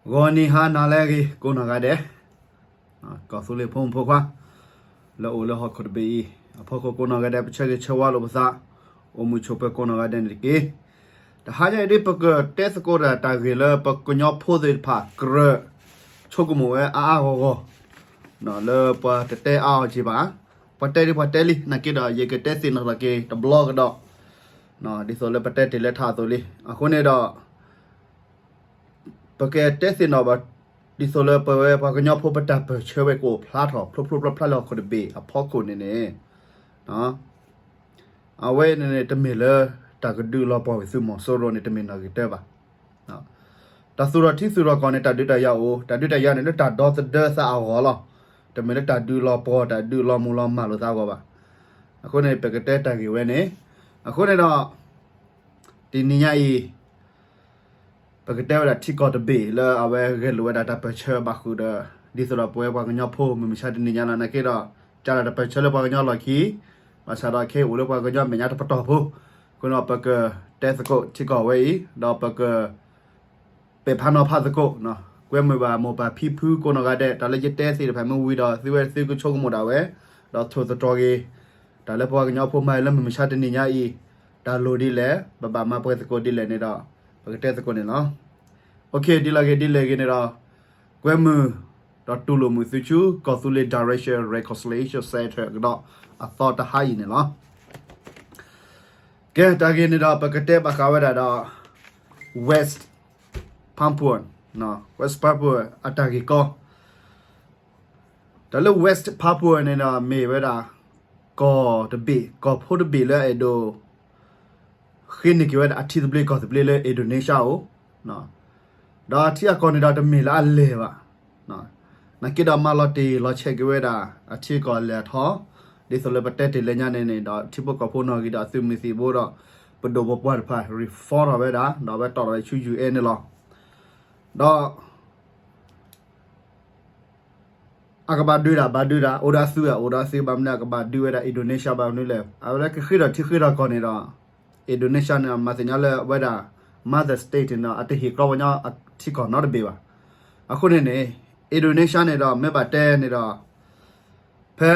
ဂီၤနံၤဟါနၤလၢအဂ့ၤ ကိးနီၢ်ဂၤဒဲး, ကီၢ်သူလ့ၤဖိမုၣ်ဖိခွါ လၢအိၣ်လၢဟီၣ်ခိၣ်တဘ့ၣ်အံၤ အဖီခိၣ်ကိးနီၢ်ဂၤဒဲး ပဆၢဂ့ၤဆၢဝါလိာ်ပသး, အိၣ်မုာ်ဆိးပၢၤကိးနီၢ်ဂၤဒဲးန့ၣ်တက့ၢ်. တဟါညါအံၤဒ် ပကတဲသကိးတၢ်ဂ့ၢ်လၢပကညီဖိသ့ၣ်တဖၣ် ကြၢးဆိကမိၣ်ဝဲအါအါဂီၢ်ဂီၢ် လၢပှၤတတဲအါအီၤက့ၤဘၣ်, ပှၤတဲဒ်ပှၤတဲလံ နာ်က့ဒီး ယကတဲသ့ၣ်နီၣ်ထီၣ်က့ၤတဘျီကဒီး, ဒ်သိးလၢပတဲတ့ၢ်လၢထးအသိးလံ. အဃိန့ၣ်ဒီး ပကတဲသ့ၣ်နီၣ်ဘၣ် ဒ်သိးလၢပဝဲပှၤကညီဖိပတၢ်ပၢၢ်ဆၢဝဲကအိၣ်ဖျါထီၣ် ဖျိဖျိဖျါဖျါလၢဟီၣ်ခိၣ်တဘ့ၣ်အဖီခိၣ်န့ၣ်န့ၣ်, အဝဲန့ၣ်န့ၣ် တမ့ၢ်လၢတၢ်ကဒုးလီၤပှီၢ်ဝံၤသုးမီၤစိရိၤန့ၣ် တမ့ၢ်နီၢ်ဂ့ၤတၢဘၣ်. တၢ်သူၣ်ထီၣ်ထံသူၣ်ထီၣ်ကီၢ်န့ၣ် တၢ်ဒုးတၢ်ယၤအိၣ်, တၢ်ဒုးတၢ်ယၤန့ၣ် လၢတၢ်ဒီသဒၢသးအဂီၢ်လီၤ. တမ့ၢ်လၢတၢ်ဒုးလီၤပှီၢ် တၢ်ဒုးလီၤမုၢ်လီၤမၢ်လိာ်သးအဂီၢ်ဘၣ်. အဃိန့ၣ် ပကတဲတၢ်ဂ့ၢ်ဝဲန့ၣ်, အဃိန့ၣ်ဒီး တနံၤညါအံၤ ပကတဲဝဲဒၣ်ထံကီၢ်တဘ့ၣ်လၢအဝဲဂဲၤလိာ်ဝဲဒၣ်တၢ်ပၢၢ်ဆၢဘၣ်ဃုာ်ဒီး ဒ်သိးဒီးပဝဲပှၤကညီဖိမုၢ်မဆါတနံၤညါလီၤ. နာ်က့ဒီး ကးလီၤတၢ်ပၢၢ်ဆၢလၢပှၤကညီလီၢ်ခံ, ဘၣ်ဆၣ်ဒီးခဲအံၤအိၣ်လၢပှၤကညီမဲာ်ညါတပတီၢ်ဖိ, အဃိဒီးပကတဲသကိးထံကီၢ်ဝဲအံၤ ဒီးပက ပဲာ်ဖးနီၤဖးသကိး, ကွဲမုာ်ဘၣ်မိၢ်ပၢ်ဖံဖုကိးနီၢ်ဂၤဒဲး တၢ်လၢယတဲသ့ၣ်တဖၣ်မ့ၢ်ဝံၤဒီး သုဝဲသုကဆိကမိၣ်ဒၣ်ဝဲ, ဒီးထိၣ်သတြီၤက့ၤ တၢ်လၢပှၤကညီဖိမၤလၢမုၢ်မဆါတနံၤညါအံၤ တၢ်လိၣ်ဒ်လဲၣ် ပဘၣ်မၤပှဲၤသကိးဒ်လဲၣ်န့ၣ်ဒီး ပကတဲသကိးန့ၣ်လီၤ. ဒ်လဲၣ်ဂ့ၤဒ်လဲၣ်ဂ့ၤန့ၣ်ဒီး ကွဲမုာ် ဒီးတူၢ်လိာ်မုာ်သုဆူ ကီၢ်သူလ့ၤ Direction Reconciliation Center ကဒီးအသီတဟါအံၤန့ၣ်လီၤ. ကဲ တၢ်ဂ့ၢ်န့ၣ်ဒီး ပကတဲဘၣ်ဃးဝဲဒၣ်ဒီး West Papua, West Papua အတၢ်ဂ့ၢ်ကီ တၢ်လၢ West Papua န့ၣ်ဒီး မ့ၢ်ဝဲဒၣ် ကီၢ်တဘ့ၣ် ကီၢ်ဖိတဘ့ၣ်လၢအဲၣ်ဒိး ဃ့န့ၢ်က့ၤဝဲဒၣ်အထံသဘျ့ကီၢ်သဘျ့လၢ Indonesia အအိၣ်, ဒီးအထံအကီၢ်န့ၣ်ဒီးတမ့ၢ်လၢအလဲၢ်ဘၣ်. နာ်က့ဒီးမၤလီၤတ့ၢ်လီၤဆဲးက့ၤဝဲဒၣ် အထံအကီၢ်လဲၤအထီ, ဒ်သိးလၢပတဲတ့ၢ်လၢညါန့ၣ်န့ၣ်ဒီး ထံဖိကီၢ်ဖိနီၣ်ဂံၢ်ဒီးအသုးမုၢ်သံၣ်ဘိဒီး ပဒိၣ်ပပှၢ်တဖၣ် reform ထီၣ်ဝဲဒၣ် ဒီးအဝဲတီၣ်ထီၣ်ဝဲဆူ ယူၢ်အ့ၣ်န့ၣ်လီၤ. ဒီး အကဘၣ်ဒုးဒၣ် ဘၣ်ဒုးဒၣ် အိၣ်ဒီးအသုး အိၣ်ဒီးအသုး ဘၣ်မနုၤအကဘၣ်ဒုးဝဲဒၣ် Indonesia ဘၣ်မနုၤလဲၣ် အဝဲလၢကဃ့ထီၣ်ထံဃ့ထီၣ်ကီၢ်န့ၣ်ဒီး Indonesia န့ၣ် မၤသ့ၣ်ညါလၢအဝဲဒၣ် mother state န့ၣ်ဒီး အတဟ့ၣ်ကြီပှၤကညီအထံကီၢ်နီတဘ့ၣ်ဘၣ်. အဃိန့ၣ်န့ၣ် Indonesia န့ၣ်ဒီး မ့ၢ်ဘၣ်တဲန့ၣ်ဒီး ဖဲ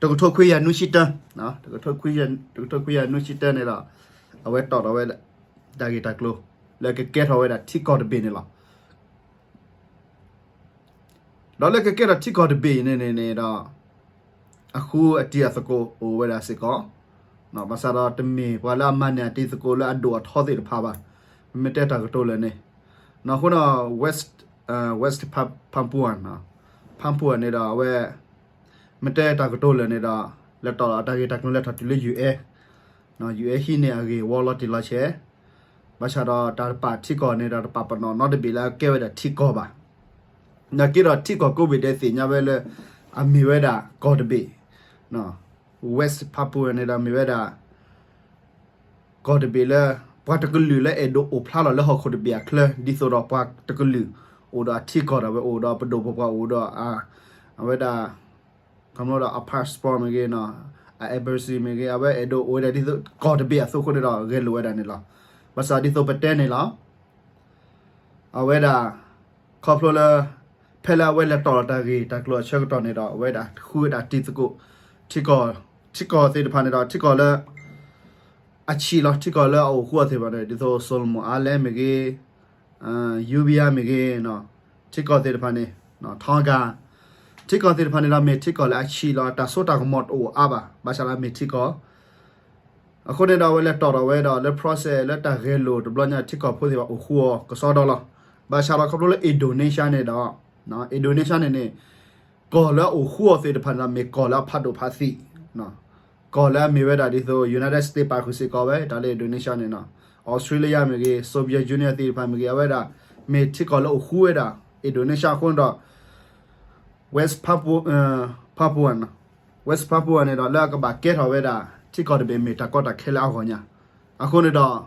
တကထိခွံကယၤနွံဆံတၢ တကထိခွံကယၤနွံဆံတၢန့ၣ်ဒီး အဝဲတီၣ်ထီၣ်ဝဲ တၢ်ဂ့ၢ်တၢ်ကျိၤ လၢကကဲထီၣ်ဝဲဒၣ်ထံကီၢ်တဘ့ၣ်န့ၣ်လီၤ. ဒီးလၢကကဲထီၣ်ထံကီၢ်တဘ့ၣ်အံၤန့ၣ်န့ၣ်န့ၣ်ဒီး အဃုအတံၤအသကိးအိၣ်ဝဲဒၣ်စ့ၢ်ကီး, ဘၣ်ဆၣ်ဒီးတမ့ၢ်ပှၤလၢအမၤန့ၢ်အတံၤသကိးလၢအဒိၣ်အထီသ့ၣ်တဖၣ်ဘၣ်. မ့မ့ၢ်တဲတၢ်ကတိၤလၢာ်န့ၣ်, အဃိဒီး West, West Papua, Papua န့ၣ်ဒီးအဝဲ မ့ၢ်တဲတၢ်ကတိၤလၢာ်န့ၣ်ဒီး လဲၤတီၣ်လီၤတၢ်ဂ့ၢ်တၢ်ကျိၤလဲၤထီၣ်တုၤလၢ ယူၢ်အ့ၣ်, ယူၢ်အ့ၣ်ဟံးန့ၢ်အဂ့ၢ်ဝီလီၤတံၢ်လီၤဆဲး, ဘၣ်ဆၣ်ဒီးတၢ်တပာ်ထံကီၢ်န့ၣ်ဒီးတပာ်ပနီၣ်နီတဘ့ၣ်လၢအကဲဝဲဒၣ်ထံကီၢ်ဘၣ်. နာ်က့ဒီးထံကီၢ်ကိးဘ့ၣ်ဒဲးသ့ၣ်ညါဝဲလၢ အမ့ၢ်ဝဲဒၣ်ကီၢ်တဘ့ၣ်, West Papua န့ၣ်ဒီးမ့ၢ်ဝဲဒၣ် ကီၢ်တဘ့ၣ်လၢ ပှၤတကလုာ်လၢအဲၣ်ဒိးအိၣ်ဖျါလီၤလၢဟီၣ်ခိၣ်တဘ့ၣ်အချၢ ဒ်သိးဒီးပှၤတကလုာ် အိၣ်ဒီးအထံကီၢ်ဒီးဝဲအိၣ်ဒီးပဒိၣ်ပပှၢ်အိၣ်ဒီး အဝဲဒၣ် ခီဖျိဒီးအ passport မ့ၢ်ဂ့ၤ, အ embassy မ့ၢ်ဂ့ၤ, အဝဲအဲၣ်ဒိးအိၣ်ဝဲဒၣ်ဒ်သိးကီၢ်တဘ့ၣ်အသိးအဃိန့ၣ်ဒီး ဂဲၤလိာ်ဝဲဒၣ်န့ၣ်လီၤ. ဘၣ်ဆၣ်ဒ်သိးပတဲန့ၣ်လီၤ. အဝဲဒၣ် ခီဖျိလၢ ဖဲလၢအဝဲလဲၤတီၣ်လီၤတၢ်ဂ့ၢ်တၢ်ကျိၤအဆၢကတီၢ်န့ၣ်ဒီး အဝဲဒၣ်ဃုဝဲဒၣ်တံၤသကိး ထံကီၢ်, ထံကီၢ်သ့ၣ်တဖၣ်န့ၣ်ဒီး ထံကီၢ်လၢ အဆံးလီၤ ထံကီၢ်လၢအအိၣ်ဃူအီၤသ့ၣ်တဖၣ်န့ၣ် ဒ်သိး Solomon Island မ့ၢ်ဂ့ၤ, Euboea မ့ၢ်ဂ့ၤ, ထံကီၢ်သ့ၣ်တဖၣ်န့ၣ် Tonga, ထံကီၢ်သ့ၣ်တဖၣ်န့ၣ်ဒီးမ့ၢ်ထံကီၢ်လၢအဆံးလီၤ တၢ်စိတၢ်ကမီၤတအိၣ်အါဘၣ် ဘၣ်ဆၣ်ဒီးမ့ၢ်ထံကီၢ် အဃိန့ၣ်ဒီးအဝဲလဲၤတီၣ်ထီၣ်ဝဲဒီးလၢ process လၢတၢ်ဂဲၤလိာ်တဘျီညါ ထံကီၢ်ဖိသ့ၣ်တဖၣ်အိၣ်ဃူအီၤကစီဒီလီၤ. ဘၣ်ဆၣ်ဒီးခီဖျိလၢ Indonesia န့ၣ်ဒီး Indonesia န့ၣ်န့ၣ် ကီၢ်လၢအအိၣ်ဃူအီၤသ့ၣ်တဖၣ်န့ၣ်ဒီး မ့ၢ်ကီၢ်လၢအဖးဒိၣ်ဖးသံး, ကီၢ်လၢအမ့ၢ်ဝဲဒၣ်ဒ်သိး United States ပာ်ဃုာ်စ့ၢ်ကီးဝဲ တၢ်လၢ Indonesia န့ၣ်နီၤ, Australia မ့ၢ်ဂ့ၤ, Soviet Union သ့ၣ်တဖၣ်မ့ၢ်ဂ့ၤ, အဝဲဒၣ် မ့ၢ်ထံကီၢ်လၢအိၣ်ဃူဝဲဒၣ် Indonesia အဃိန့ၣ်ဒီး West Papua, Papua, West Papua န့ၣ်ဒီး လၢအကဘၣ်ကဲထီၣ်ဝဲဒၣ် ထံကီၢ်တဘ့ၣ်မ့ၢ်တၢ်ကီတၢ်ခဲလၢအဂီၢ်ညါ, အဃိန့ၣ်ဒီး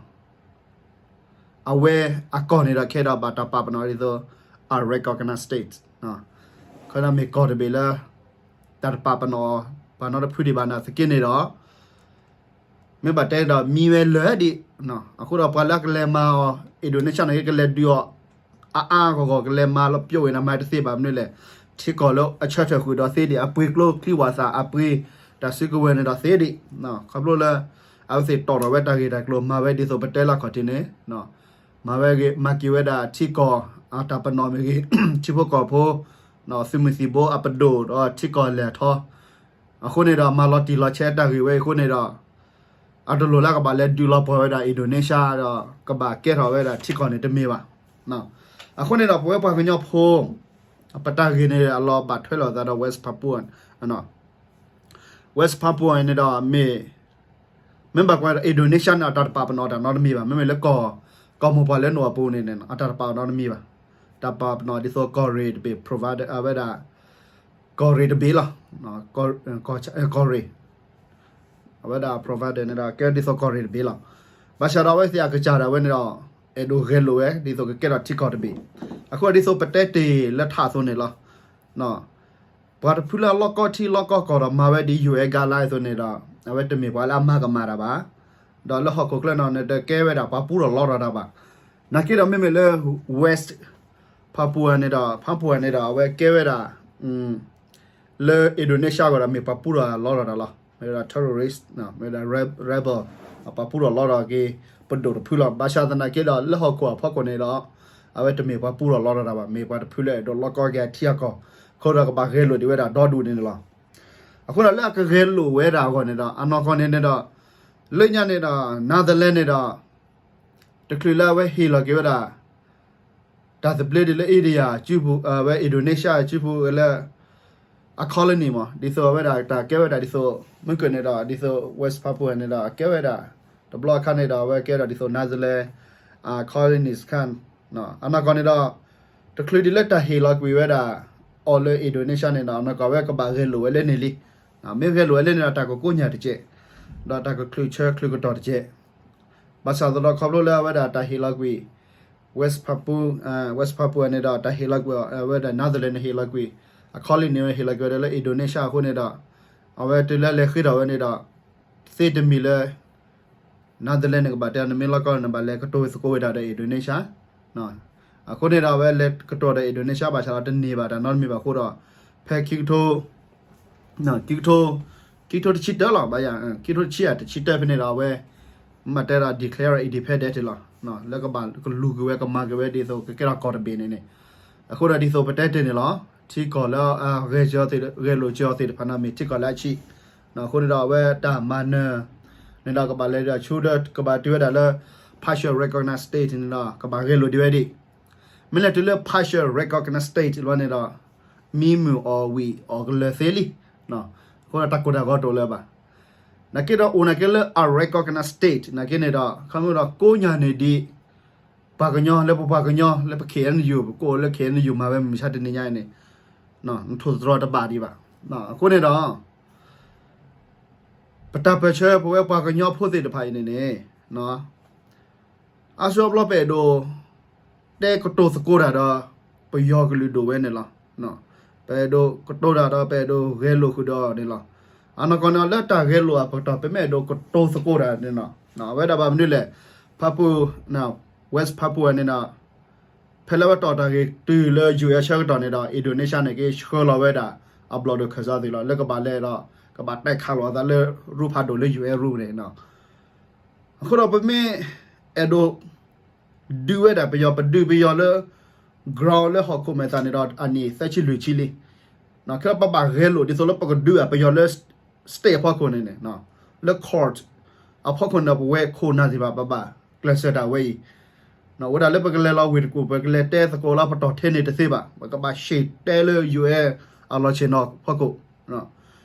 အဝဲအကီၢ်န့ၣ်ဒီး ခဲဒီးဘၣ်တၢ်ပာ်ပနီၣ်ဒ်သိး unrecognized state, ခဲဒီးမ့ၢ်ကီၢ်တဘ့ၣ်လၢ တၢ်တပာ်ပနီၣ် ပှၤနီတဖုဒံးဘၣ်နာ်သက့န့ၣ်ဒီး မ့ၢ်ဘၣ်တဲဒီးမံဝဲလၢာ်ဒံး, အဃိဒီးပှၤလၢအကလဲၤမၤအီၤ Indonesia န့ၣ်ဂ့ၤ ကလဲၤဒုးအီၤ အါအါဂီၢ်ဂီၢ်ကလဲၤမၤလီၤပျိဝဲန့ၣ် မၤတသ့ဘၣ်မနုၤလဲၣ်, ထံကီၢ်လၢအဆၢထၢၣ်ဃုာ်ဒီးသ့ဒံး အပှ့ၤကျိချံဝၣ်သၣ် အပှ့ၤတၢ်စုကဝဲၤန့ၣ်ဒီးသ့ဒံး, ခီဖျိလၢ အဝဲသ့ၣ်တီၣ်ထီၣ်ဝဲတၢ်ဂ့ၢ်တၢ်ကျိၤ မၤဝဲဒ်သိးပတဲလၢအခီၣ်ထံးန့ၣ် မၤဝဲဂ့ၤ မၤက့ၤဝဲဒၣ်ထံကီၢ်အတၢ်ပနီၣ်မ့ၢ်ဂ့ၤ, ထံဖိကီၢ်ဖိ သုးမုၢ်သံၣ်ဘိအပဒိၣ်ဒီးထံကီၢ်လဲၢ်ထီ, အဃိန့ၣ်ဒီး မၤလီၤတံၢ်လီၤဆဲးတၢ်ဂ့ၢ်ဝဲအံၤအဃိန့ၣ်ဒီး အတလိၣ်လၢကဘၣ်လဲၤဒုးလီၤပှီၢ်ဝဲဒၣ် Indonesia ဒီးကဘၣ်ကဲထီၣ်ဝဲဒၣ်ထံကီၢ်န့ၣ်တမ့ၢ်ဘၣ်. အဃိန့ၣ်ဒီး ပဝဲပှၤကညီဖိ ပတၢ်ဂ့ၢ်န့ၣ် အလီၤဘၣ်ထွဲလိာ်သးဒီး West Papua, West Papua န့ၣ်ဒီး မ့ၢ် မ့ၢ်ဘၣ်ကွၢ်ဒီး Indonesia န့ၣ် အတၢ်တပာ်ပနီၣ်တၢ်နီတမံၤဘၣ်. မ့မ့ၢ်လၢ ကီၢ်မိၢ်ပှၢ်လၢနအိၣ်အပူၤန့ၣ် အတၢ်တပာ်ပနီၣ်နီတမံၤဘၣ်. တၢ်ပာ်ပနီၣ်ဒ်သိးကီၢ်ရ့ၣ်တဘ့ၣ် provide အဝဲဒၣ် ကီၢ်ရ့ၣ်တဘ့ၣ်လီၤ. ကီၢ်ရ့ၣ် အဝဲဒၣ် provider န့ၣ်ဒီး ကဲဒ်သိးကီၢ်ရ့ၣ်တဘ့ၣ်လီၤ. ဘၣ်ဆၣ်ဒီးအဝဲသ့ၣ်အကစၢ်ဒၣ်ဝဲန့ၣ်ဒီး အဲၣ်ဒိးဂဲၤလိာ်ဝဲ ဒ်သိးကကဲထီၣ်ထံကီၢ်တဘ့ၣ်. အဃိဒ်သိးပတဲတ့ၢ်လၢထးအသိးန့ၣ်လီၤ. ပှၤတဖုလၢအလီၢ်ကီထံလီၢ်ကီကီၢ်ဒီးမၤဝဲဒ် UN guideline အသိးန့ၣ်ဒီး အဝဲတမ့ၢ်ပှၤလၢအမၤကမၣ်တၢ်ဘၣ်. ဒီးလၢဟီၣ်ခိၣ်ချၢန့ၣ် နတကဲဝဲဒၣ်ပှၤပူထီၣ်လီထီၣ်တၢ်ဘၣ်. နာ်က့ဒီးမ့မ့ၢ်လၢ West Papua န့ၣ်ဒီး Papua န့ၣ်ဒီး အဝဲကဲဝဲဒၣ် လၢ Indonesia အဂီၢ်ဒီး မ့ၢ်ပှၤပူထီၣ်လီထီၣ်တၢ်လီၤ. မ့ၢ်ဝဲဒၣ် terrorist, မ့ၢ်ဝဲဒၣ် rebel, ပှၤပူထီၣ်လီထီၣ်က့ၤ ပဒိၣ်တဖုလီၤ. ဘၣ်ဆၣ်သနာ်က့ဒီး လၢဟီၣ်ခိၣ်အဖီခိၣ်န့ၣ်ဒီး အဝဲတမ့ၢ်ပှၤပူထီၣ်လီထီၣ်တၢ်ဘၣ်, မ့ၢ်ပှၤတဖုလၢအဲၣ်ဒိးလီၢ်ကီက့ၤအထံအကီၢ်, အဃိဒီးကဘၣ်ဂဲၤလိာ်ဒံးဝဲဒၣ်ဒီဒူၣ်န့ၣ်န့ၣ်လီၤ. အဃိဒီးလၢအကဂဲၤလိာ်ဝဲဒၣ်အဂီၢ်န့ၣ်ဒီး အနီၢ်ကီၢ်န့ၣ်န့ၣ်ဒီး လၢညါန့ၣ်ဒီး Netherlands န့ၣ်ဒီး တချုးလၢအဝဲဟ့ၣ်လီၤက့ၤဝဲဒၣ် တၢ်သဘျ့ဒ်လၢ India စုပူၤ, အဝဲ Indonesia စုပူၤလၢ အ colony မး, ဒ်သိးအဝဲဒၣ်တၢ်ကဲဝဲဒၣ်ဒ်သိး မုၢ်ကၢၢ်န့ၣ်ဒီး ဒ်သိး West Papua န့ၣ်ဒီး အကဲဝဲဒၣ် တဘျီအခါန့ၣ်ဒီး အဝဲကဲဒီးဒ်သိး Netherlands အ colonies ခါ, အနီၢ်ကီၢ်န့ၣ်ဒီး တချုးဒ်လၢတၢ်ဟ့ၣ်လီၤကွံာ်ဝဲဒၣ် အီၤလၢ Indonesia န့ၣ်ဒီး အနီၢ်ကီၢ်ဝဲကဘၣ်ဂဲၤလိာ်ဝဲလၢန့ၣ်လံ. မ့ၢ်ဂဲၤလိာ်ဝဲလၢန့ၣ်ဒီး တၢ်ကကိးညၣ်တကဲး, ဒီးတၢ်ကချုးဆၢချုးကတီၢ်တကဲး. ဘၣ်ဆၣ်သဒီးခီဖျိလၢအဝဲဒၣ်တၢ်ဟ့ၣ်လီၤကွံာ် West Papua, West Papua န့ၣ်ဒီး တၢ်ဟ့ၣ်လီၤကွံာ်အီၤ အဝဲဒၣ် Netherlands န့ၣ်ဟ့ၣ်လီၤကွံာ်, အ colony န့ၣ်ဟ့ၣ်လီၤကွံာ်ဒီးလၢ Indonesia အဃိန့ၣ်ဒီး အဝဲတုၤလၢလဲၤဃ့ထီၣ်ဝဲန့ၣ်ဒီး သ့တမံၤလၢ Netherlands န့ၣ်ကဘၣ်တဲ နမ့ၢ်လီၢ်ကီၢ်န့ၣ် နဘၣ်လဲၤကတိၤသကိးဝဲဒၣ်ဒီး Indonesia. အဃိန့ၣ်ဒီး အဝဲလဲၤကတိၤဒီး Indonesia ဘၣ်ဆၣ်ဒီးတန့ၢ်ဘၣ်တၢ်နီတမံၤဘၣ်အဃိဒီး ဖဲခံကထိ ခံကထိ ခံကထိတဆံတၢလီၤ, ဘၣ်ယၤ ခံကထိတဆံယၤတဆံတၢဖဲန့ၣ်ဒီး အဝဲ မ့ၢ်တဲဒီး declare independent လီၤ, လၢကဘၣ်ကလူၤက့ၤဝဲ ကမၤက့ၤဝဲဒ်သိးကကဲထီၣ်ကီၢ်တဘ့ၣ်န့ၣ်န့ၣ်. အဃိဒီးဒ်သိးပတဲတ့ၢ်န့ၣ်လီၤ, ထံကီၢ်လၢအဂဲၤစၢၤသ့ၣ် ဂဲၤလိာ်စၢၤအီၤသ့ၣ်တဖၣ်န့ၣ် မ့ၢ်ထံကီၢ်လၢအဆံး. အဃိန့ၣ်ဒီး အဝဲတၢ်မၤနၢၤန့ၣ်ဒီး ကဘၣ်လဲၤဒီးဆူဒီး ကဘၣ်တုၤဝဲဒၣ်လၢ partial recognized state န့ၣ်ဒီး ကဘၣ်ဂဲၤလိာ်ဒံးဝဲဒၣ်. မ့ၢ်လဲၤတုၤလၢ partial recognized state လီၤန့ၣ်ဒီး မံမုာ်အီၣ်ဝံၣ်အီၣ်ကလၢာ်သ့လံ. အဃိဒီးတၢ်ကိၢ်တၢ်ဂီၤတအိၣ်လၢၤဘၣ်. နာ်က့ဒီးအိၣ်နာ်က့လၢ unrecognized state နာ်က့န့ၣ်ဒီး ခီမ့ၢ်ဒီးကိးညၣ်န့ၢ်ဒံး ပှၤကညီလၢပပှၤကညီလၢပ K N U ပကိးလၢ K N U မၤဝဲမုၢ်မဆါတနံၤညါအံၤန့ၣ် နထိၣ်သတြီၤတဘၣ်ဒံးဘၣ်. အဃိန့ၣ်ဒီး ပတၢ်ပၢၢ်ဆၢပဝဲပှၤကညီဖိသ့ၣ်တဖၣ်အံၤန့ၣ်န့ၣ် အါစုအါဘျီပအဲၣ်ဒိး တဲကတိၤသကိးတၢ်ဒီး ပယီၤကလုာ်ဒိၣ်ဝဲန့ၣ်လီၤ. ပအဲၣ်ဒိးကတိၤတၢ်ဒီး ပအဲၣ်ဒိးဂဲၤလိာ်ဃုာ်ဒီးန့ၣ်လီၤ. အနီၢ်ကီၢ်န့ၣ် လၢတၢ်ဂဲၤလိာ်အပတီၢ် ပမ့ၢ်အဲၣ်ဒိးကတိၤသကိးတၢ်န့ၣ်လီၤ. အဝဲဒၣ်ဘၣ်မနုၤလဲၣ်, Papua, West Papua န့ၣ်ဒီး ဖဲလၢဝဲတီၢ်တၢ်ဂ့ၢ်တုၤလၢ U S ဆၢကတီၢ်န့ၣ်ဒီး Indonesia န့ၣ်က့ ဆှၢလီၤဝဲဒၣ် အဘျီၣ်ဒိၣ်ခၢၣ်စးသ့ၣ်လီၤ လၢကဘၣ်လဲၤဒီး ကဘၣ်တဲခးလိာ်အသးလၢ ရူဖးဒိၣ်လၢ U S ရူန့ၣ်. အဃိဒီးပမ့ၢ်အဲၣ်ဒိး ဒုးဝဲဒၣ်ပယီၤ ပဒုးပယီၤလၢ ground လၢဟီၣ်ခိၣ်မဲာ်သၣ်န့ၣ်ဒီး အနံၣ်သၢဆံလွံၢ်ဆံလံ. ခဲပဘၣ်ဂဲၤလိာ်ဒ်သိးလၢပကဒုးအပယီၤလၢ state အဖီခိၣ်န့ၣ်န့ၣ်, လၢ court အဖီခိၣ်န့ၣ် ပဝဲခိၣ်နၢ်သ့ၣ်တဖၣ် ပဘၣ်ကျဲးစၢးတၢ်ဝဲအံၤ, အိၣ်ဝဲဒၣ်လၢပကလဲၤလီၤဝ့ၢ်တကူၣ် ပကလဲၤတဲသကိးလၢပတီၢ်ထဲန့ၣ်တသ့ဘၣ်, ပကဘၣ်ရှဲတဲလၢ U S အလီၢ်ဆ့ၣ်နီၤဖီခိၣ်.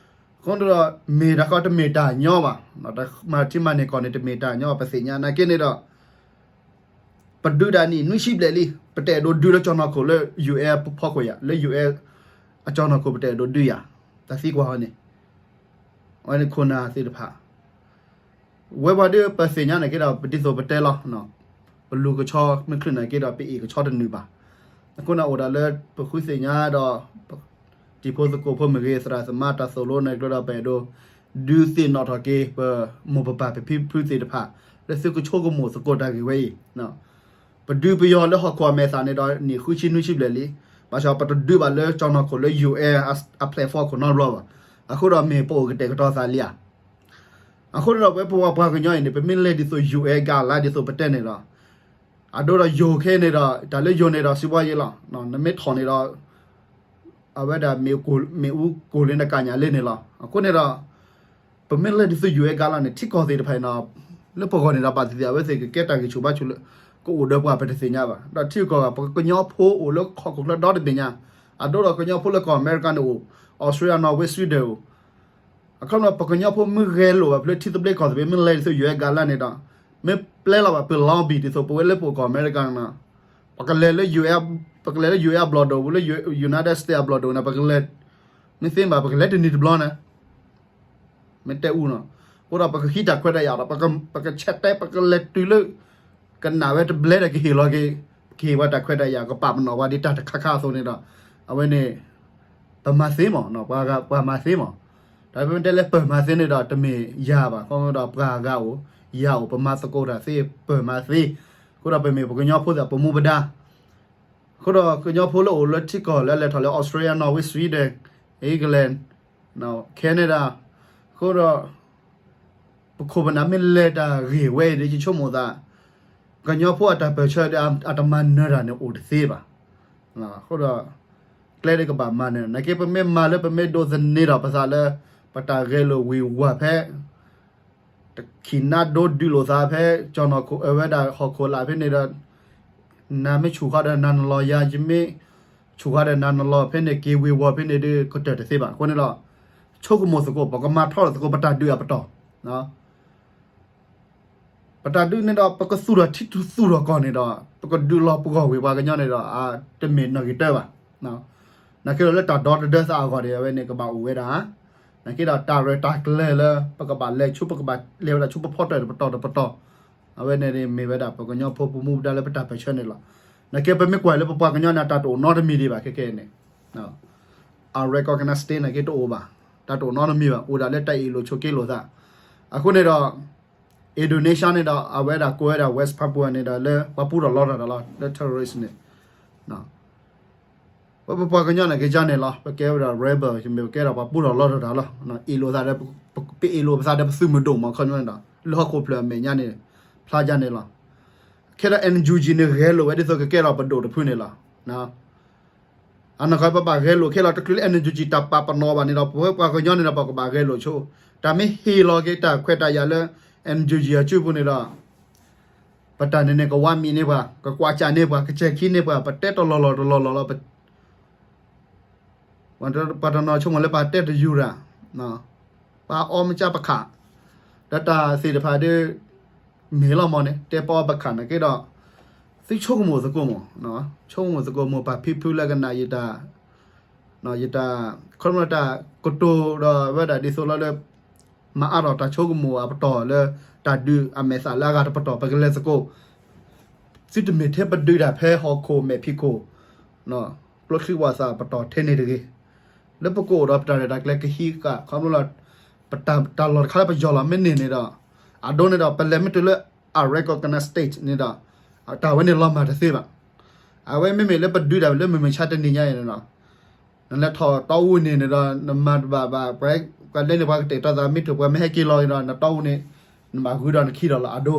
အဃိန့ၣ်ဒီး မ့ၢ်တၢ်ကီတမ့ၢ်တၢ်ညီဘၣ်, မၤထံမၤန့ၢ်ကီၢ်န့ၣ် တမ့ၢ်တၢ်ညီ ပသ့ၣ်ညါနာ်က့န့ၣ်ဒီး ပဒုးဒၣ်နံၣ်နွံဆံဘျဲၣ်လံ, ပတအဲၣ်ဒိးဒုးလၢကၠီၣ်နီၢ်ခိၣ်လၢ U S ဖီခိၣ်ယၤ, လၢ U S အကၠီၣ်နီၢ်ခိၣ် ပတအဲၣ်ဒိးဒုးယၤ, တၢ်သံကွၢ်ဝဲန့ၣ်, အဝဲန့ၣ်ခိၣ်နၢ်သ့ၣ်တဖၣ် ဝဲပှၤဒုးပသ့ၣ်ညါနာ်က့ဒီး ပဒ်သိးပတဲလီၤ, ပလူၤကဆီမ့ၢ်ချုးနာ်က့ဒီး ပအ့ၣ်ကဆီတနုာ်ဘၣ်. အဃိန့ၣ်အိၣ်ဒၣ်လၢပဃုသ့ၣ်ညါဒီး တံၤဖိသကိးဖိမ့ၢ်ဂ့ၤ သရၣ်သမါတၢ်သိၣ်လိန့ၣ်ကျိဒီး ပအဲၣ်ဒိး ဒုးသ့ၣ်နီၣ်ထီၣ်က့ၤ ပမိၢ်ပပၢ်ပဖံပဖုသ့ၣ်တဖၣ် လၢသုကဆိကမိၣ်သကိးတၢ်ဂ့ၢ်ဝဲအံၤ, ပ ပဒုးပယီၤလၢဟီၣ်ခိၣ်အမဲာ်သၣ်န့ၣ်ဒီး နံၣ်ဃုဆံနွံဆံဘျဲၣ်လံ. ဘၣ်ဆၣ်ပတဒုးဘၣ်လၢကၠီၣ်နီၢ်ခိၣ်လၢ ယူၣ်အဲၣ် အ platform ခိၣ်နီတဘျီဘၣ်. အဃိဒီးမ့ၢ်ပအိၣ်ကတဲာ်ကတီၤသးလံဧါ. အဃိန့ၣ်ဒီး ပဝဲပပှၤကညီအံၤန့ၣ် ပမ့ၢ်လဲၤဒ်သိး ယူၣ်အဲၣ် ကးလါ ဒ်သိးပတဲန့ၣ်ဒီး အဒိဒီးယိၤခဲန့ၣ်ဒီး တၢ်လၢယိၤန့ၣ်ဒီး စံးဘှီယ့လီၤ. နမ့ၢ်ထီၣ်န့ၣ်ဒီး အဝဲဒၣ်မ့ၣ်အူကိၢ်လၢနကညးလၢန့ၣ်လီၤ. အဃိန့ၣ်ဒီး ပမ့ၢ်လဲၤဒ်သိး ယူၣ်အဲၣ် ကးလါန့ၣ် ထံကီၢ်သ့ၣ်တဖၣ်အံၤန့ၣ် လၢပဂီၢ်န့ၣ်ဒီး ဘၣ်သ့ၣ်သ့ၣ် အဝဲသ့ၣ်ကကဲတၢ်ဂံၢ်ဆူၣ်ဘါဆူၣ်လၢ ကအိၣ်ဒီးပှၤပတသ့ၣ်ညါဘၣ်. ဒီးထံဂုၤကီၢ်ဂၤ ပကညီဖိအိၣ်လၢဟီၣ်ခိၣ်ချၢဒီတဘ့ၣ်ညါ, အဒိဒီးကညီဖိလၢကီၢ်အမဲရကၤန့ၣ်အိၣ်, အီစထြ့လယါ, နီၣ်ဝ့, ဆွံဒဲၣ်အိၣ်. အခီပညီ ပကညီဖိမ့ၢ်ဂဲၤလိာ်ဘၣ်ဖဲလၢထံသဘျ့ကီၢ်သဘျ့ မ့ၢ်လဲၤဒ်သိး ယူၣ်အဲၣ် ကးလါန့ၣ်ဒီး မ့ၢ်ပျဲလီၤဘၣ်ပလီဘံၣ်ဒ်သိး ပဝဲလၢပအိၣ်ကီၢ်အမဲရကၤန့ၣ် ပကလဲၤလၢ ယူၣ်အဲၣ် ပကလဲၤလၢ ယူၣ်အဲၣ် အဘျီၣ်ဒိၣ် လၢ United States အဘျီၣ်ဒိၣ်န့ၣ် ပကလဲၤ, မ့ၢ်သ့ဘၣ် ပကလဲၤတနံၤတဘျီန့ၣ် မ့ၢ်တဲအူနီၤ, အဃိဒီးပကဟံးတၢ်ခွဲးတၢ်ယာ်ဒီး ပကဆဲးတဲ ပကလဲၤတုၤလၢ ကနၣ်ဝဲတဘျဲဒီးကဟ့ၣ်လီၤက့ၤ, ကဟ့ၣ်ဝဲတၢ်ခွဲးတၢ်ယာ် ကပာ်ပနီၣ်ဝဲဒ်တၢ်တခါခါအသိးန့ၣ်ဒီး အဝဲန့ၣ် ပမၤသ့မး, ပှၤမၤသ့မး. တၢ်ပမ့ၢ်တဲလၢပမၤသ့န့ၣ်ဒီး တမ့ၢ်ယၤဘၣ်, ခီဖျိဒီးပှၤဂၤအိၣ်, ယၤအိၣ်, ပမၤသကိးတၢ်သ့, ပမၤသ့. အဃိဒီးပမ့ၢ်ပကညီဖိသ့ၣ် ပမူပဒါ အဃိဒီးကညီဖိလၢအိၣ်လၢထံကီၢ်လၢလဲၤထီၣ်လၢ အီစထြ့လယါ, နီၣ်ဝ့, ဆွံဒဲၣ်, အ့ကလံ, ခဲနဒၤ, အဃိဒီး ပခိၣ်ပနၢ်မ့ၢ်လဲၤတၢ်ဂ့ၢ်ဝဲအံၤဒီး ယဆိကမိၣ်သး ကညီဖိအတၢ်ပၢၢ်ဆၢဒီး အတမၤနၢၤတၢ်န့ၣ်အိၣ်တသ့ဘၣ်. အဃိဒီး ကျဲဒ်ကဘၣ်မၤနၢၤ နာ်က့ ပမ့ၢ်မၤလၢပမ့ၢ်ဒိးသန့ၤထီၣ်ပသးလၢ ပတၢ်ဂဲၤလိာ်ဝ့ၤဝဲၢ်ဖဲ တခံးနါဒိဒုးလိာ်သးဖဲ ကၠီၣ်နီၣ်ခိၣ်အဝဲဒၣ်ဟီၣ်ခိၣ်လာ်ဖဲန့ၣ်ဒီး နၤမ့ၢ်ဆူၣ်ဃီဒီးနၤနလီၤယၤ, ယမ့ၢ်ဆူၣ်ဃီဒီးနၤနလီၤ, ဖဲန့ၣ်က့ၤဝ့ၤဝီၤဖဲန့ၣ်ဒီး ကတၢၢ်တသ့ဘၣ်. အဃိန့ၣ်ဒီး ဆိကမိၣ်သကိး ပကမၤထီၣ်သကိးပတၢ်ဒုးအပတီၢ် ပတၢ်ဒုးန့ၣ်ဒီး ပကသူၣ်ထီၣ်ထံသူၣ်ထီၣ်ကီၢ်န့ၣ်ဒီး ပကဒုးလီၤပဂီၢ်ဝ့ၤပှၤကညီန့ၣ်ဒီး တမ့ၢ်နီၣ်ဂံၢ်တၢဘၣ်. နာ်က့ဒီးလၢတၢ်ဒီတဒၢသးအဂီၢ်ဒီး အဝဲန့ၣ်ကဘၣ်အိၣ်ဝဲဒၣ်, နာ်က့ဒီးတၢ်ရဲၣ်တၢ်ကျဲၤလၢ ပကဘၣ်လဲၤဆူ ပကဘၣ်လဲၤဝဲဒၣ်ဆူပဖီတၢၣ်တပတီၢ်တပတီၢ်, အဝဲန့ၣ်မ့ၢ်ဝဲဒၣ်ပကညီဖိပမူပဒါလၢပတၢ်ပၢၢ်ဆၢန့ၣ်လီၤ. နာ်က့ပမ့ၢ်ကွၢ်လၢပပှၤကညီန့ၣ် တၢ်တအိၣ်နီတမံၤဒံးဘၣ် ခဲကနံၣ်န့ၣ် unrecognized state နာ်က့တအိၣ်ဘၣ်, တၢ်တအိၣ်နီတမံၤဘၣ်, အိၣ်ဒၣ်လၢတၢ်အ့ၣ်လိာ်ဆိးက့လိာ်သး. အဃိန့ၣ်ဒီး Indonesia န့ၣ်ဒီး အဝဲဒၣ်ကိးဝဲဒၣ် West Papua န့ၣ်ဒီး လၢပှၤပူထီၣ်လီထီၣ်တၢ်လီၤ လၢ terrorist န့ၣ် ပပပှၤကညီန့ၣ်က့ၤကန့ၣ်လီၤ, ပကဲဝဲဒၣ် rebel မ့ၢ်ပကဲဒၣ်ပှၤပူထီၣ်လီထီၣ်တၢ်လီၤ. အ့ၣ်လိာ်သးဒီး ပအ့ၣ်လိာ်ပသးဒီး ပသုးမုၢ်ဒိၣ်မး ခီပညီန့ၣ်ဒီး လၢဟီၣ်ခိၣ်ဖျၢၣ်အမဲာ်ညါန့ၣ် ဖျါယါန့ၣ်လီၤ. ခဲဒီး NUG န့ၣ် ဂဲၤလိာ်ဝဲဒ်သိးကကဲထီၣ်ပဒိၣ်တဖုန့ၣ်လီၤ. အနီၢ်ကီၢ် ပဘၣ်ဂဲၤလိာ်ခဲလီၤ တချုးလၢ NUG တၢ်ပာ်ပနီၣ်ဘၣ်န့ၣ်ဒီး ပဝဲပှၤကညီန့ၣ်ဒီး ပကဘၣ်ဂဲၤလိာ်ဆိ, တၢ်မ့ၢ်ဟ့ၣ်လီၤက့ၤတၢ်ခွဲးတၢ်ယာ်လၢ NUG အစုပူၤန့ၣ်ဒီး ပတၢ်န့ၣ်န့ၣ် ကဝါမံၤန့ၢ်ပှၤ, ကကွၢ်ကၢ်န့ၢ်ပှၤ, ကစဲၤခံန့ၢ်ပှၤ, ပတဲတလီၢ်လီၢ်တလီၢ်လီၢ်လီၤ. ပှၤတနီၤဆိကမိၣ်လၢပှၤတဲတယူၤတၢ်, ပှၤအီမ့ၢ်ကၢ်ပခး, ဒီးတၢ်သ့ၣ်တဖၣ်ဒီး မ့ၢ်လီၤမးန့ၣ် တဲပှၤအီပခးနာ်က့ဒီး သုဆိကမိၣ်သကိးမး, ဆိကမိၣ်သကိး မိၢ်ပၢ်ဖံဖုလၢကနၣ်ယတၢ် ယတၢ် ခီဖျိတၢ်ကတိၤဒီးဝဲဒၣ်ဒ်သိးလီၤလၢ မၤအါထီၣ်တၢ်ဆိကမိၣ်အပတီၢ်လၢ တၢ်ဒုးအမဲာ်သၣ်လၢအဂၤတပတီၢ် ပကလဲၤသကိး, သုတမ့ၢ်ထဲပဒုးတၢ်ဖဲဟီၣ်ခိၣ်မဲာ်ဖံးခိၣ် ကျိချံဝၣ်သၣ်ပတီၢ်ထဲန့ၣ်တဂ့ၤ, လၢပကအိၣ်ဒီးပတၢ်ရဲၣ်တၢ်ကျဲၤကဟံးဃာ် ခီဖျိလၢ ပတၢ်လီၢ်တခါလၢပယီၢ်လီၤမ့ၢ်န့ၢ်န့ၣ်ဒီး အဒိန့ၣ်ဒီး ပလဲၤမ့ၢ်တုၤလၢ unrecognized state န့ၣ်ဒီး တၢ်ဝဲန့ၣ်လီၤမၢ်တသ့ဘၣ်. အဝဲမ့မ့ၢ်လၢပဒုးတၢ်လၢမုၢ်မဆါတနံၤညါအံၤန့ၣ်ဒီး နလဲၤထီၣ်တီအူန့ၣ်န့ၣ်ဒီး နမၤတဘၣ်ဘၣ် ပှၤလဲန့ၣ် ပှၤကတဲာ်ကတီၤသး မ့ၢ်တပှၤမ့ၢ်ဟဲက့ၤလီၤန့ၣ်ဒီး နတီအူန့ၣ် နဘၣ်ဂုာ်ဒီးနခံဒီးလီၤ အဒိ.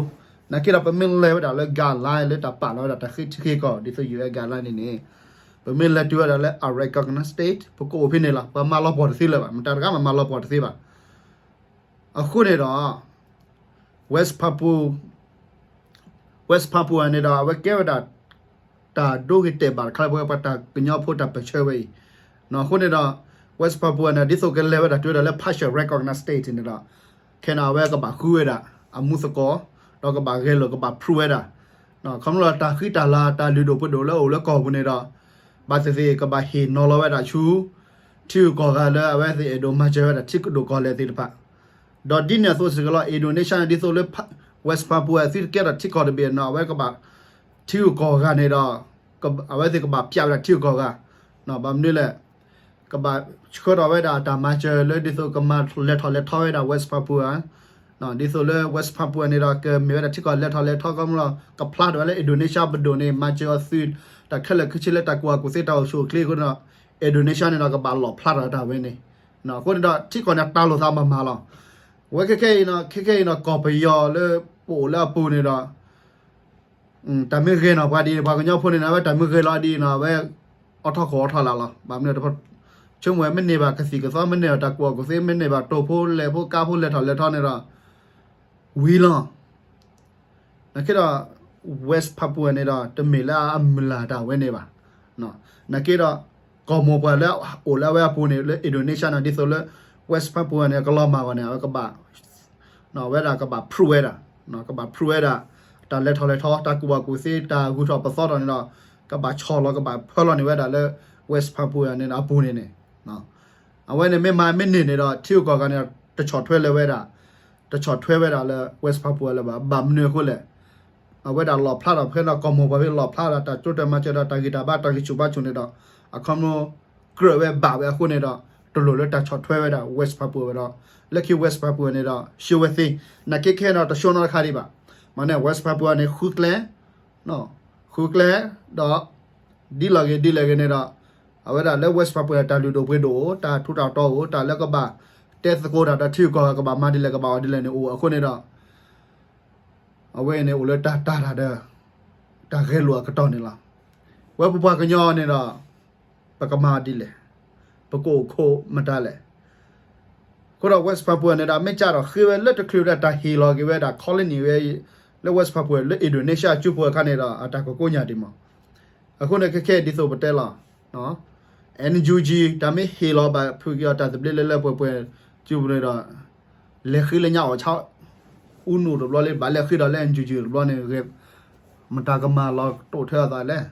နာ်က့ဒီး ပမ့ၢ်လဲၤဝဲဒၣ်လၢ guideline လၢတၢ်ပာ်လီၤဝဲဒၣ်တၢ်ဃ့ထံဃ့ကီၢ် ဒ်သိး ယူၢ်အဲၣ် guideline န့ၣ်န့ၣ် ပမ့ၢ်လဲၤတုၤဝဲဒၣ်လၢ unrecognized state ပကအိၣ်ဖဲန့ၣ်လီၤ. ပှၤမၤလီၤပှီၢ်တသ့လၢၤဘၣ်, မတၤတဂၤမၤမၤလီၤပှီၢ်တသ့ဘၣ်. အဃိန့ၣ်ဒီး West Papua, West Papua န့ၣ်ဒီး အဝဲကဲဝဲဒၣ် တၢ်ဒိဂ့ၤတဲာ်ဘၣ်တခါလၢပဝဲပှၤတၢ်ကညီဖိတၢ်ပၢၢ်ဆၢဝဲအံၤ, အဃိန့ၣ်ဒီး West Papua န့ၣ် ဒ်သိးကလဲၤဝဲဒၣ်တုၤဝဲဒၣ်လၢ partial recognize state န့ၣ်ဒီး ခဲန့ၣ် အဝဲကဘၣ်ဃုဝဲဒၣ် အမူသကိး, ဒီးကဘၣ်ဂဲၤလိာ် ကဘၣ် prove ဝဲဒၣ် ခီဖျိတၢ်ဃံတၢ်လၤ တၢ်လုၢ်ဒိၣ်ပှ့ၤဒိၣ်လၢအအိၣ်လၢကီၢ်ပူၤန့ၣ်ဒီး ဘၣ်သ့ၣ်သ့ၣ် ကဘၣ်ဟ့ၣ်နီၤလီၤဝဲဒၣ်ဆူ ထံဂုၤကီၢ်ဂၤလၢအဝဲသ့ၣ်အဲၣ်ဒိးမၤစၢၤဝဲဒၣ်ထံဒိၣ်ကီၢ်လဲၢ်သ့ၣ်တဖၣ်, ဒီးဒ်န့ၣ်အသိးစ့ၢ်ကီးလီၤ Indonesia န့ၣ် ဒ်သိးလၢ West Papua သုတကဲထီၣ်ထံကီၢ်တဘ့ၣ်န့ၣ် အဝဲကဘၣ် ထံဂုၤကီၢ်ဂၤန့ၣ်ဒီး အဝဲသ့ၣ်ကဘၣ်ပျးဝဲဒၣ်ထံဂုၤကီၢ်ဂၤ, ဘၣ်မနုၤလဲၣ် ကဘၣ်ဆှၢထီၣ်ဝဲဒၣ်တၢ်မၤစၢၤလၢဒ်သိးကမၤလဲၤထီၣ်လဲၤထီဝဲဒၣ် West Papua, ဒ်သိးလၢ West Papua န့ၣ်ဒီး ကမ့ၢ်ဝဲဒၣ်ထံကီၢ်လဲၤထီၣ်လဲၤထီ ခီဖျိလၢ ကဖျါထီၣ်ဝဲလၢ Indonesia ပဒိၣ်န့ၣ် မၤစၢၤအီၤသုး တၢ်ခဲလၢာ်ခဲဆ့လၢတၢ်ကူၣ်ဘၣ်ကူၣ်သ့တၢ်အိၣ်ဆူၣ်အိၣ်ချ့အဃိန့ၣ်ဒီး Indonesia န့ၣ်ဒီး ကဘၣ်လီၣ်ဖျါထီၣ်တၢ်ဝဲန့ၣ် အဃိန့ၣ်ဒီး ထံကီၢ်န့ၣ် တၢ်လိာ်သးမၤမၤလီၤ. ဝဲခဲခဲအံၤန့ၣ် ခဲခဲအံၤန့ၣ် ကီၢ်ပယီၤလၢပအိၣ်လၢအပူၤန့ၣ်ဒီး တၢ်မ့ၢ်ဂဲၤနီၣ်ပှၤဒ်န့ၣ် ပှၤကညီဖိန့ၣ် အဝဲတၢ်မ့ၢ်ဂဲၤလီၤဒ်န့ၣ် အဝဲ အိးထီၣ်ခိၣ်အိးထီၣ်လာ်လီၤ. ဘၣ်မနုၤ ဆိကမိၣ်ဝဲမ့ၢ်န့ၢ်ဘၣ်ကသံၣ်ကသီ မ့ၢ်န့ၢ်ဘၣ်တၢ်ကူၣ်ဘၣ်ကူၣ်သ့ မ့ၢ်န့ၢ်ဘၣ်တိၢ်ဖိလဲၢ်ဖိကါဖိလဲၤထီၣ်လဲၤထီန့ၣ်ဒီး ဝံၤလီၤ. နာ်က့ဒီး West Papua န့ၣ်ဒီး တမ့ၢ်လၢအမုၢ်လၢ်တၢ်ဝဲန့ၣ်ဘၣ်. နာ်က့ဒီး ကီၢ်မိၢ်ပှၢ်လၢအိၣ်လၢအဝဲအပူၤန့ၣ် လၢ Indonesia န့ၣ် ဒ်သိးလၢ West Papua န့ၣ် ကလီၤမၢ်ဂီၢ်န့ၣ် အဝဲကဘၣ် ဝဲဒၣ်ကဘၣ် prove ဝဲဒၣ် ကဘၣ် prove ဝဲဒၣ် တၢ်လဲၤထီၣ်လဲၤထီ တၢ်ကူၣ်ဘၣ်ကူၣ်သ့ တၢ်ဂုၤထီၣ်ပသီထီၣ်န့ၣ်ဒီး ကဘၣ်ဆီၣ်လီၤ ကဘၣ်ဖၢလီၤန့ၢ်ဝဲဒၣ်လၢ West Papua န့ၣ်အပူၤန့ၣ်န့ၣ် အဝဲန့ၣ်မ့ၢ်မၤမ့ၢ်န့ၢ်န့ၣ်ဒီး ထံဂုၤကီၢ်ဂၤန့ၣ်ဒီး တဆီၣ်ထွဲလၢၤဝဲဒၣ် တဆီၣ်ထွဲဝဲဒၣ်လၢ West Papua လၢၤဘၣ်. ဘၣ်မနုၤအဃိလဲၣ် အဝဲဒၣ်လီၣ်ဖျါထီၣ်ဖဲန့ၣ် ကီၢ်မိၢ်ပှၢ်ဖဲလီၣ်ဖျါဒၣ် တၢ်ကၠိတၢ်မၤစၢၤဒီး တၢ်ဂံၢ်တၢ်ဘါ တၢ်ဂံၢ်ဆူၣ်ဘါဆူၣ်န့ၣ်ဒီး အခီပညီ ကြၢးဝဲဘၣ်ဝဲအဃိန့ၣ်ဒီး တလိၣ်လၢတၢ်ဆီၣ်ထွဲဝဲဒၣ် West Papua ဝဲဒီး လၢခံ West Papua န့ၣ်ဒီး ရှုံးဝဲသ့ နာ်က့ခဲအံၤဒီး တရှုံးနီတခါဒံးဘၣ်. မ့ၢ်န့ၣ် West Papua န့ၣ် ဃုကျဲ ဃုကျဲ ဒီး ဒ်လဲၣ်ဂ့ၤဒ်လဲၣ်ဂ့ၤန့ၣ်ဒီး အဝဲဒၣ်လၢ West Papua တၢ်လုၢ်ဒိၣ်ပှ့ၤဒိၣ်အိၣ် တၢ်ထူးတၢ်တီၤအိၣ် တၢ်လၢကဘၣ် တဲသကိးတၢ်ဒီးထံဂုၤကီၢ်ဂၤ ကဘၣ်မၤဒ်လဲၣ် ကဘၣ်အီၤဒ်လဲၣ်န့ၣ်အိၣ်အဃိန့ၣ်ဒီး အဝဲန့ၣ်အိၣ်လၢတၢ်တၢ်တၢ်ဒီး တၢ်ဂဲၤလိာ်အကတီၢ်န့ၣ်လီၤ. ဝဲပပှၤကညီန့ၣ်ဒီး ပကမၤဒ်လဲၣ်, ပကအိၣ်ခိးမတၤလဲၣ်. အဃိဒီး West Papua န့ၣ်ဒီး မ့ၢ်ကၢ်ဒီးဃ့ဝဲလၢတချုးဒီး တၢ်ဟ့ၣ်လီၤက့ၤဝဲဒၣ် colony ဝဲ လၢ West Papua လၢ Indonesia ကၠိဖိအခါန့ၣ်ဒီး အတၢ်ကကိးညါဒံးမး. အဃိန့ၣ် ခဲခဲဒ်သိးပတဲလီၤ NUG တၢ်မ့ၢ်ဟ့ၣ်လီၤဘၣ်ဖုးက့ၤအီၤတၢ်သဘျ့လၢလၢပှဲၤပှဲၤ ကၠိပူၤန့ၣ်ဒီး လဲၤဃ့လၢညါအီၣ်ဆါ အူနူၣ်တဘျီလံ ဘၣ်လဲၤဃ့ဒီးလၢ NUG တဘျီန့ၣ် မတၤကမၤလီၤတိာ်ထွဲအသးလဲၣ်.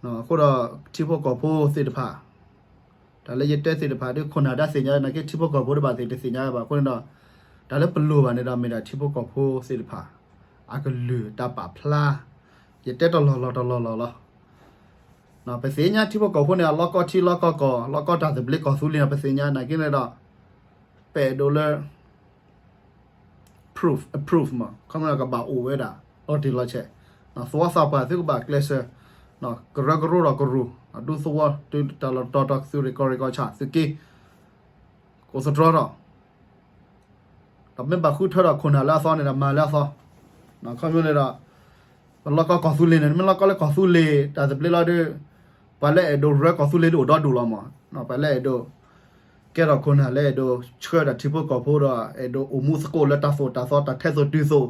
အဃိဒီး ထံဖိကီၢ်ဖိသ့ၣ်တဖၣ် တၢ်လၢယတဲသ့ၣ်တဖၣ်ဒီး ခိၣ်နၢ်ဒၣ်သ့ၣ်ညါ နာ်က့ထံဖိကီၢ်ဖိတဘၣ်သ့ၣ်တသ့ၣ်ညါဘၣ်အဃိန့ၣ်ဒီး တၢ်လၢပလိၣ်ဘၣ်န့ၣ်ဒီး မ့ၢ်ဒၣ်ထံဖိကီၢ်ဖိသ့ၣ်တဖၣ် အကလုၢ်တၢ်ပာ်ဖျါ ယတဲတလီၢ်လီၢ်တလီၢ်လီၢ်လီၤ. ပသ့ၣ်ညါထံဖိကီၢ်ဖိန့ၣ် အလီၢ်ကီၢ်ထံလီၢ်ကီၢ်ကီၢ် လီၢ်ကီၢ်တၢ်သဘျ့ကီၢ်သူလ့ၤန့ၣ် ပသ့ၣ်ညါ နာ်က့န့ၣ်ဒီး ပအဲၣ်ဒိးလၢ proof, proof မး ခီမ့ၢ်ကဘၣ်အိၣ်ဝဲဒၣ် လီၤတံၢ်လီၤဆဲး, သဝီသးပှၢ်သုကဘၣ်ကျဲးစၢး ကရၢကရိဒီးကရူၢ် ဒူသဝီသုတၢ်လီၢ်တတီၤတီၤ သုရ့ၣ်ကီၢ်ရ့ၣ်ကီၢ်ဆၣ် သုက့ၤ ကိးသတြီဒီး ဒီးမ့ၢ်ဘၣ်ဃုထၢဒီးခိၣ်နၢ်လၢအသီန့ၣ်ဒီး မၤလၢအသီ, ခီမ့ၢ်န့ၣ်ဒီး ပလီၢ်ကီၢ်ကီၢ်သူလ့ၤန့ၣ် မ့ၢ်လီၢ်ကီၢ်လၢကီၢ်သူလ့ၤ တၢ်သဘျ့လီၤဒီး ပှၤလၢအဲၣ်ဒိးရၢကီၢ်သူလ့ၤဒ်အိၣ်ဒီဒူၣ်လီၤမး, ပှၤလၢအဲၣ်ဒိး ကဲထီၣ်ခိၣ်နၢ်လၢအဲၣ်ဒိးဆှၢတၢ်ထံဖိကီၢ်ဖိဒီး အဲၣ်ဒိးအိၣ်မူသကိးလၢတၢ်သိၣ်တၢ်သီ တၢ်ထဲသိးတုၤသိး,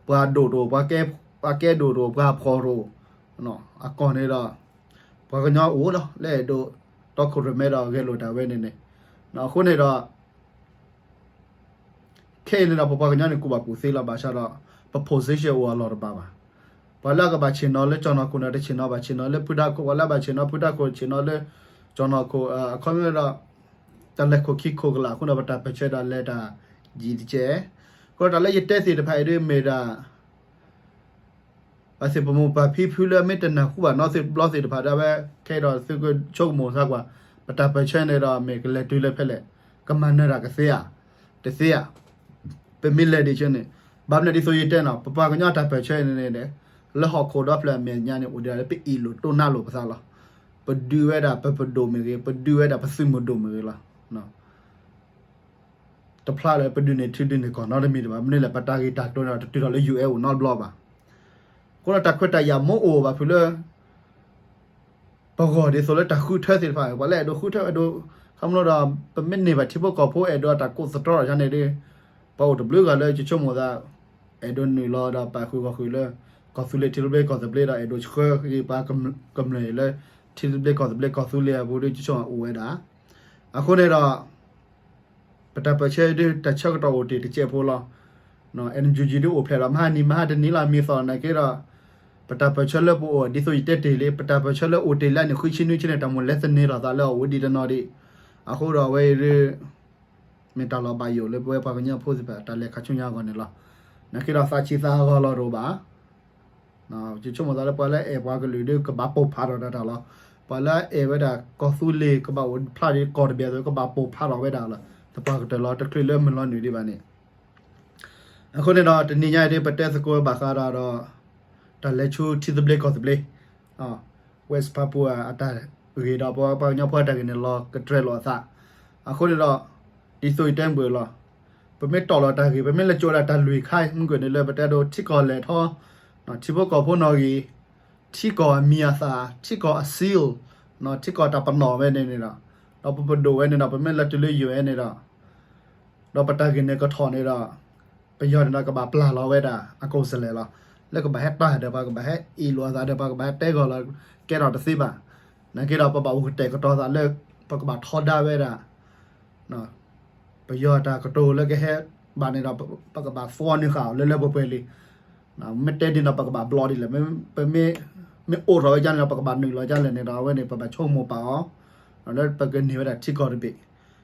ပှၤဒိၣ်တအိၣ် ပှၤကဲဒိၣ်တအိၣ် ပှၤဖှီၣ်တအိၣ်, အကီၢ်န့ၣ်ဒီး ပှၤကညီအိၣ်လီၤ လၢအဲၣ်ဒိး တီခိၣ်ရိၣ်မဲဒီးဂဲၤလိာ်တၢ်ဝဲန့ၣ်န့ၣ်, အဃိန့ၣ်ဒီး ခဲအံၤန့ၣ်ဒီး ပပှၤကညီန့ၣ် ကူၣ်ဘၣ်ကူၣ်သ့လီၤ ဘၣ်ဆၣ်ဒီး ပ position အိၣ်အလီၢ်တဘၣ်ဘၣ်. ပှၤလၢအကဘၣ်ဆ့ၣ်နီၤလၢကၠီၣ်နီၢ်ခိၣ်န့ၣ် တဆ့ၣ်နီၤဘၣ်ဆ့ၣ်နီၤလၢဖုတၢ်ခိၣ်, ပှၤလၢအဘၣ်ဆ့ၣ်နီၤဖုတၢ်ခိၣ် ဆ့ၣ်နီၤလၢကၠီၣ်နီၢ်ခိၣ်, အခီပညီဒီး တၢ်လဲၤခိၣ်ခံခိၣ်ကလာ်အဃိန့ၣ် ပတၢ်ပၢၢ်ဆၢဒီးလဲၤတၢ်ယံာ်တကဲး, အဃိဒီးတၢ်လၢယတဲသ့ၣ်တဖၣ်အံၤဒ်မ့ၢ်ဒၣ် ပှၤသ့ၣ်ပမိၢ်ပှၢ်ဖံဖုလၢအမ့ၢ်တနၢ်ဟူဘၣ်နီတဘျီသ့ၣ်တဖၣ်ဒီး အဝဲခဲအံၤဒီးသုကဆိကမိၣ်သးကွၢ်, ပတၢ်ပၢၢ်ဆၢန့ၣ်ဒီးမ့ၢ်ကလဲၤတုၤလၢဖဲလဲၣ်, ကမၤနၢၤတၢ်ကသ့ဧါ, တသ့ဧါ, ပမ့ၢ်လဲၤဒံးဆၢန့ၣ်, ဘၣ်မနုၤဒ်သိးယတဲနီၤ ပပှၤကညီတၢ်ပၢၢ်ဆၢန့ၣ်န့ၣ် လၢဟီၣ်ခိၣ်ဒီဖျၢၣ်အမဲာ်ညါန့ၣ် အိၣ်ဒံးလၢပအ့ၣ်လိာ်တိၢ်နါလိာ်ပသးလီၤ. ပဒုးဝဲဒၣ်ပပဒိၣ်မ့ၢ်ဂ့ၤ, ပဒုးဝဲဒၣ်ပသုးမုၢ်ဒိၣ်မ့ၢ်ဂ့ၤလီၤ. တဖျါလၢပဒုးန့ၢ်ထံဒုးန့ၢ်ကီၢ်နီတမံၤတဘၣ်, မနုၤလဲၣ် ပတၢ်ဂ့ၢ်တၢ်ကျိၤန့ၣ် တတုၤထီၣ်လၢ ယူၢ်အဲၣ် အိၣ်နီတဘျီဘၣ်. အဃိဒီးတၢ်ခွဲးတၢ်ယာ်မ့ၢ်အိၣ်ဘၣ်ဖုးလၢ ပဂီၢ်ဒ်သိးလၢတၢ်ဃုထၢသ့ၣ်တဖၣ်, ပှၤလၢအဲၣ်ဒိးဃုထၢအဲၣ်ဒိး, ခီဖျိဒီး ပမ့ၢ်န့ၢ်ဘၣ်ထံဖိကီၢ်ဖိအဲၣ်ဒိးအတၢ်ကိးသတြီအီၤန့ၣ်ဒီး ပှၤအိၣ်တဘျုးဂၤလၢယဆိကမိၣ်သး အဲၣ်ဒိးနုာ်လီၤဒီးပာ်ဃုာ်ဂီၢ်ဃုာ်လၢ ကီၢ်သူလ့ၤထံသဘျ့ကီၢ်သဘျ့ဒီး အဲၣ်ဒိးဆှၢက့ၤပှၤကမျၢၢ်အံၤလၢ ထံသဘျ့ကီၢ်သဘျ့ကီၢ်သူလ့ၤအပူၤဒီး ယဆိကမိၣ်အိၣ်ဝဲဒၣ်. အဃိန့ၣ်ဒီး ပတၢ်ပၢၢ်ဆၢဒ် တၢ်ဆၢကတီၢ်အိၣ်တ့ၢ်တစဲးဖိလီၤ. NUG ဒ်အိၣ်ဖျဲၣ်လီၤ မဟါနံၤမဟါတနံၤလီၤ မ့ၢ်သီၣ်နာ်က့ဒီး ပတၢ်ပၢၢ်ဆၢလၢပအိၣ် ဒ်သိးယတဲတ့ၢ်လံ ပတၢ်ပၢၢ်ဆၢလၢအိၣ်တ့ၢ်လံန့ၣ် ဃုဆံနွံဆံန့ၣ် တၢ်မိၣ်လဲသန့ၤထီၣ်သးလၢအအိၣ်ဝဲဒံးတနီၤဒံး. အဃိဒီးအဝဲအံၤဒ် မ့ၢ်တၢ်လီၤဘၣ်ယိၣ်လၢပဝဲပှၤကညီဖိသ့ၣ်တဖၣ် တၢ်လဲၤခါဆူညါအဂီၢ်န့ၣ်လီၤ. နာ်က့ဒီးသးဆံးသးဟးဂီၤလီၤတအိၣ်ဘၣ်. ယဆိကမိၣ်သးလၢပှၤလၢအဲၣ်ပှၤကလုာ်ဒီး ကဘၣ်ပိာ်ဖးထီၣ်ဒၣ်တၢ်လီၤ. ပှၤလၢအအဲၣ်ဝဲဒၣ်ကီၢ်သူလ့ၤ ကဘၣ်အိၣ်ဖျါဒ်ကီၢ်တဘ့ၣ်အသိး ကဘၣ်ပိာ်ဖးထီၣ်ဝဲဒၣ်လီၤ. သပှၢ်ကတၢၢ်လီၤ တချုးလၢမုၢ်လီၤနုာ်ဒံးဘၣ်န့ၣ် အဃိန့ၣ်ဒီး တနံၤညါအံၤဒ်ပတဲသကိးဘၣ်ဃးဒီး တၢ်လဲၤဆူထံသဘျ့ကီၢ်သဘျ့ West Papua အတၢ်ဂ့ၢ်ဒီး ပပှၤကညီဖိအတၢ်ဂ့ၢ်န့ၣ် လီၤကတြဲၤလိာ်အသး. အဃိန့ၣ်ဒီး ဒ်သိးယတဲမုၢ်လီၤ, ပမ့ၢ်တီၢ်လီၤတၢ်ဂ့ၢ် ပမ့ၢ်လဲၤကၠိဒၣ်တၢ်လွံၢ်ခါမုၢ်ကွံာ်န့ၣ် လၢပတဲဒိးထံကီၢ်လဲၤထီၣ်, ထံဖိကီၢ်ဖိနီၣ်ဂံၢ်, ထံကီၢ်အမံၤအသၣ်, ထံကီၢ်အ seal, ထံကီၢ်တၢ်ပနီၣ်ဝဲန့ၣ်န့ၣ်ဒီး, ဒီးပပဒိၣ်ဝဲန့ၣ်ဒီး ပမ့ၢ်လဲၤတုၤလၢ ယူၢ်အဲၣ်န့ၣ်ဒီး ဒီးပတၢ်ဂ့ၢ်န့ၣ်ကထီၣ်န့ၣ်ဒီး ပယီၤန့ၣ်ဒီးကဘၣ်ပျၢ်လီၤဝဲဒၣ်အကိးစလဲၣ်လီၤ. လၢကဘၣ်ဟဲတၢ်ဒီး ပှၤကဘၣ်ဟဲအ့ၣ်လိာ်အသးဒီး ပှၤကဘၣ်ဟဲတဲဂီၤလီၤ ကဲထီၣ်တသ့ဘၣ်. နာ်က့ဒီး ပဘၣ်အိၣ်ကတဲာ်ကတီၤသးလၢ ပကဘၣ်ထီဒါဝဲဒၣ် ပယီၤတၢ်ကတိၤလၢကဟဲဘၣ်န့ၣ်ဒီး ပကဘၣ်သီနုာ်ဃာ်အီၤလၢလၢပှဲၤပှဲၤလံ. မ့ၢ်တဲဒ်န့ၣ်ဒီး ပကဘၣ်ဘျီဒ်လဲၣ်. မ့ၢ်အိၣ်ထီၣ်ဝဲဒ်န့ၣ်ဒီး ပကဘၣ်နုာ်လီၤဒ်လဲၣ်န့ၣ်ဒီး အဝဲန့ၣ် ပဘၣ်ဆိကမိၣ်ပာ်အီၤ လၢပကန့ၢ်ဝဲဒၣ်ထံကီၢ်တဘ့ၣ်,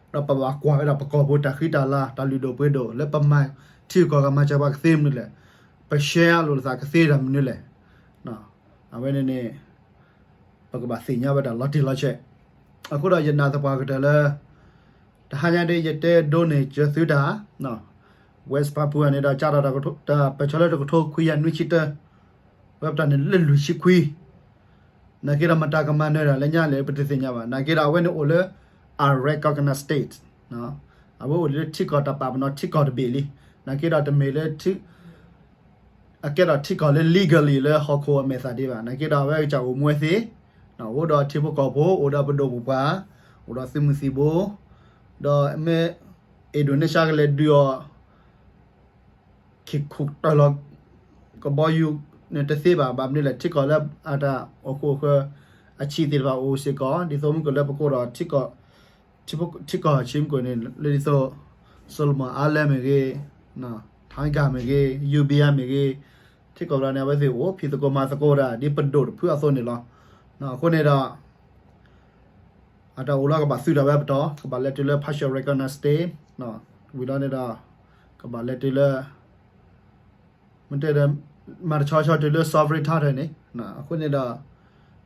ဒီးပဘၣ်ကွၢ်ဝဲဒၣ်ပကီၢ်ဖိတၢ်ဃံတၢ်လၤ တၢ်လုၢ်ဒိၣ်ပှ့ၤဒိၣ် လၢပမၤထံကီၢ်ဂၤမၤစၢၤပှၤကသ့မနုၤလဲၣ်, ပရှဲအလိာ်သးကသ့တၢ်မနုၤလဲၣ်. အဝဲန့ၣ်န့ၣ် ပကဘၣ်သ့ၣ်ညါဝဲဒၣ်လီၤတံၢ်လီၤဆဲး. အဃိဒီးယနာ်သပှၢ်ကတၢၢ်လၢ တဟါညါဒ်ယတဲဒိးန့ၢ်စၢၤသုတၢ် West Papua န့ၣ်ဒီး ကၢ်ထီၣ်တၢ်ပၢၢ်ဆၢလၢတကထိခွံကယၤနွံဆံတၢ ဝဲပတၢ်န့ၣ်လၢလွံၢ်ဆံခွံ နာ်က့ဒီးမတၤကမၤနၢၤတၢ်လၢညါလဲၣ် ပတသ့ၣ်ညါဘၣ်. နာ်က့ဒီးအဝဲန့ၣ်အိၣ်လၢ unrecognized state, အဝဲအိၣ်လၢထံကီၢ်တၢ်ပာ်ပနီၣ်ထံကီၢ်တဘ့ၣ်လံ. နာ်က့ဒီးတမ့ၢ်လၢ အကဲထီၣ်ထံကီၢ်လၢ legally လၢဟီၣ်ခိၣ်အမဲာ်သၣ်ဒံးဘၣ်. နာ်က့ဒီးအဝဲကစၢ်အိၣ်မူဝဲသ့, အိၣ်ဒီးထံဖိကီၢ်ဖိ အိၣ်ဒီးပဒိၣ်ပပှၢ်, အိၣ်ဒီးသုးမုၢ်သံၣ်ဘိ, ဒီးမ့ၢ် Indonesia ကလဲၤဒုးအီၤ ခံခူၣ်တၢၢ်လီၤ ကဘီယူၤန့ၣ်တသ့ဘၣ်. ဘၣ်မနုၤလဲၣ် ထံကီၢ်လၢအတၢ်အိၣ်ဃိာ်ဃၢၤ အဆံးသ့ၣ်တဖၣ်အိၣ်စ့ၢ်ကီး ဒ်သိးမုၢ်ကီၢ်လၢပကိးဒီး ထံကီၢ်ဆံးမုၢ်ကီၢ်န့ၣ် လၢဒ်သိး Solomon Island မ့ၢ်ဂ့ၤ, Tonga မ့ၢ်ဂ့ၤ, Euboea မ့ၢ်ဂ့ၤ, ထံကီၢ်ကျါန့ၣ် အဝဲသ့ၣ်အိၣ်ဖံးသကိးမၤသကိးတၢ် ဒ်ပဒိၣ်တဖုအသိးန့ၣ်လီၤ. အဃိန့ၣ်ဒီး အတၢ်အိၣ်လီၤကဘၣ်သုးတၢ်ဝဲပတီၢ် ကဘၣ်လဲၤတုၤလၢ partial recognize state ဝံၤလီၤန့ၣ်ဒီး ကဘၣ်လဲၤတုၤလၢ မ့ၢ်တဲဒီး မၤတဆီဆီတုၤလၢ sovereign title န့ၣ်. အဃိန့ၣ်ဒီး